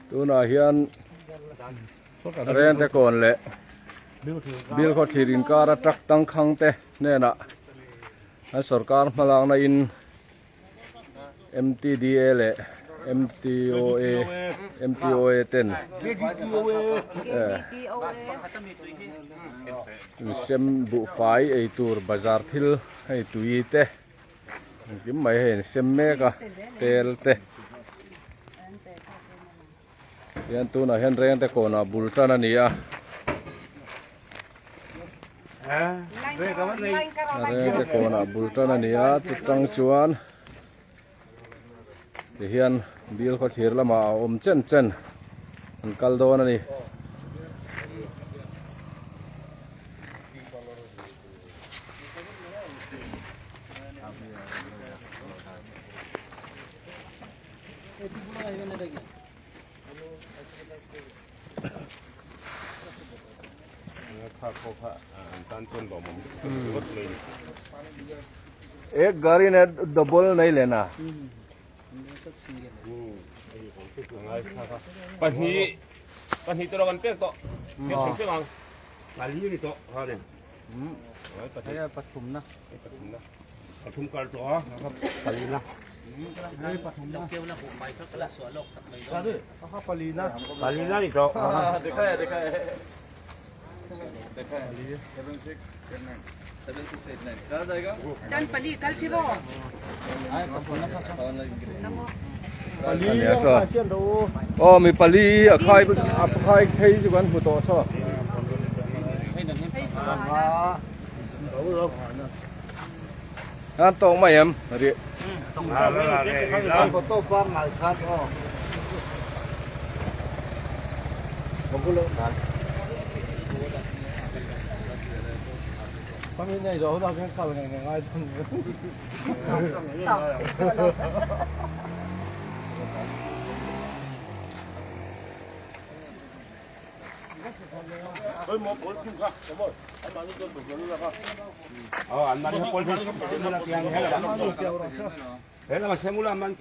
Tunah hian Rente kawn leh Bilkhawthlir inkara truck tangkhang te hnenah an sorkar hmalakna in MTDA leh MTOA MTOA ten sem buhfai ei tur bazar thil hei tui te engkim mai hei an sem mek a tel te hian tunah hian reng te kawnah bul tan a ni a reng te kawnah bul tan a ni a chutang chuan tihian bial khawthlir lamah a awm chen chen an kal dawn a ni. एक गाड़ी ने double नहीं लेना pahnih pahnih te kan pek tawh pek ang pali ni tawh ha nen pathum na pathum kal tawh a pali na pali na ni tawh Dan pali kal thi ro. Ania saw aw mi pali a khai a khai phei chu kan hmu tawh saw. An tawk mai em ri.